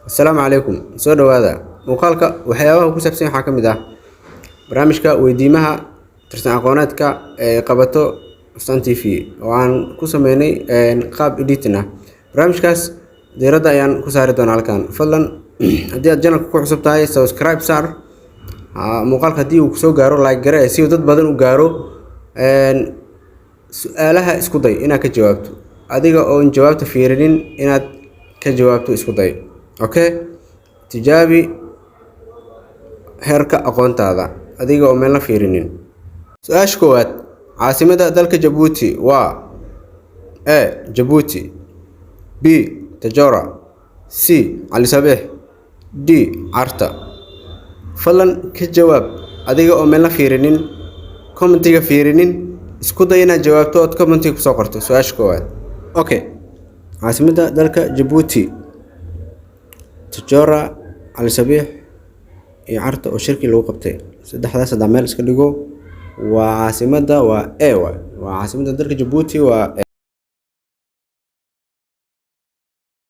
Assalaamu calaykum, soo dhowaada. Muuqaalka waxyaabaha ku saabsan waxaa ka mid ah barnaamijka weydiimaha tartan aqooneedka ee qabato Astaan TV oo aan ku sameynay qaab editing ah. Barnaamijkaas diiradda ayaan ku saari doonaa halkan. Fadlan, haddii aad channelka ku cusub tahay, subscribe saar. Muuqaalka haddii uu kusoo gaaro, like garee si uu dad badan u gaaro. Su-aalaha isku day inaad ka jawaabto adiga oon jawaabta fiirinin, inaad ka jawaabto isku day. Okay, tijaabi heerka aqoontaada adiga oo meelna fiirinin. Su-aasha koowaad: caasimadda dalka Jabuuti waa? A, Jabuuti; B, Tajora; C, Cali Sabiix; D, Carta. Fadlan ka jawaab adiga oo meelna fiirinin, commentiga fiirinin. Isku day inaad jawaabto ood commentiga kusoo qorto su-aasha koowaad. Okay, caasimadda dalka Jabuuti: Tajora, Cali Sabiix iyo Carta oo shirki lagu qabtay. Saddexdaas haddaa meel iska dhigo, waa caasimadda waa A waay. Waa caasimadda dalka Jabuuti waa A.